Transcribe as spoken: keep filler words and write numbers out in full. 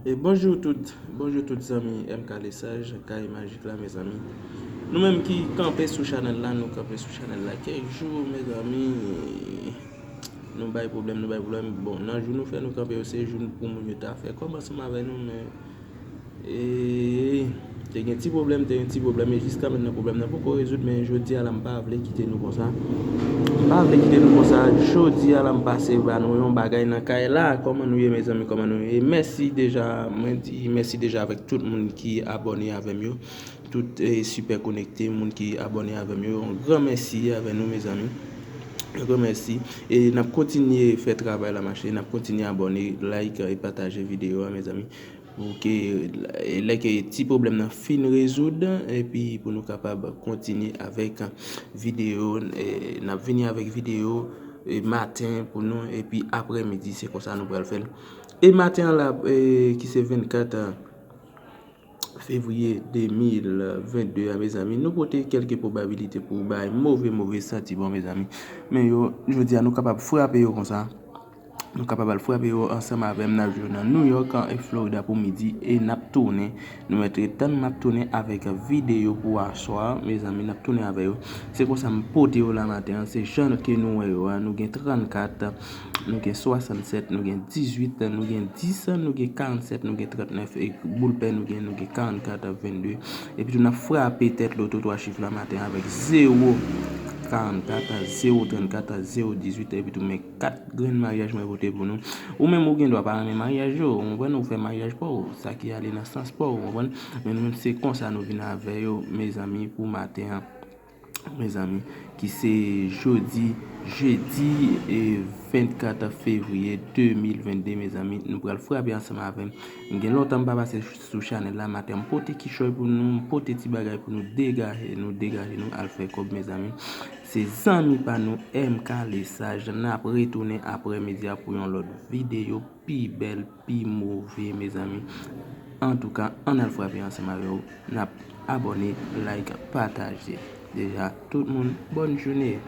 E bonjou tout, bonjou tout zanmi M K Lesage, Kay Majik la, mezanmi. Nou menm ki kanpe sou chanèl la, nou kanpe sou chanèl la kèk jou, mezanmi. Nou bay pwoblèm, nou bay pwoblèm. Bon, nan jou nou fè nou kanpe yo, se jou pou moun yo ta fè kòb ansanm avè nou, men e, te gen ti pwoblèm, te gen ti pwoblèm, e jiska mentnan pwoblèm nan poko rezoud, men jodi a la m pa vle kite nou konsa. M pa vle kite nou konsa. Jodi a la m pase ba nou yon bagay nan kay la. Kòman nou ye, mezanmi? Kòman nou ye? Mèsi deja, mwen di mèsi deja avèk tout moun ki abòne avè m yo. Tout e, sipè konekte, moun ki abòne avè m yo. Yon gran mèsi avè nou, mezanmi. Yon gran mèsi. E n ap kontinye fè travay la mache, n ap kontinye abòne, like e pataje videyo a, mezanmi. Pou ke e, lè ke ti pwoblèm nan fin rezoud, epi pou nou kapab kontinye avèk videyo, e, n ap vini avèk videyo e, maten pou nou, epi aprèmidi, se konsa nou pral fè l. E maten an la, e, ki se vennkat fevriye de mil vennde a, mezanmi, nou pote kèlke pwobabilite pou bay move, move santiman, mezanmi. Men yo, jodi a, nou kapab frape yo konsa. Nou kapab al frape yo ansanm avè m. N ap jwe nan New York e Florida pou midi e n ap tounen. Nou mèt ret tann, m ap tounen avèk videyo pou aswa, mezanmi, n ap tounen avè yo. Se konsa m pote yo la maten an. Se jan ke nou wè yo a. Nou gen trannkat, nou gen swasannsèt, nou gen dizuit, nou gen dis, nou gen karannsèt, nou gen trannèf. E boul pè nou gen, nou gen karannkat, vennde. Epi tou n ap frape tèt loto twa chif la maten avèk zewo karannkat, zewo trannkat, zewo dizuit, epi tou men kat grenn maryaj mwen pote pou nou. Ou menm ou gen dwa pa renmen maryaj yo, ou konprann, ou fè maryaj pa w, sa ki ale nan sans pa w, ou konprann. Men nou menm se konsa nou vin avè yo, mezanmi, pou maten an. Mezanmi, ki se jodi, jedi e vennkat fevriye de mil vennde, mezanmi, nou pral frape ansanm avè m. M gen lontan m pa pase sou chanèl la, maten m pote kichòy pou nou, m pote ti bagay pou nou degaje nou, degaje nou al fè kòb, mezanmi. Se zanmi pa nou M K Lesage, n ap retounen aprèmidi a pou yon lòt videyo pi bèl, pi move, mezanmi. Antouka, ann al frape ansanm avè w. N ap abòne, like, pataje. Deja, tout moun, bòn jounen.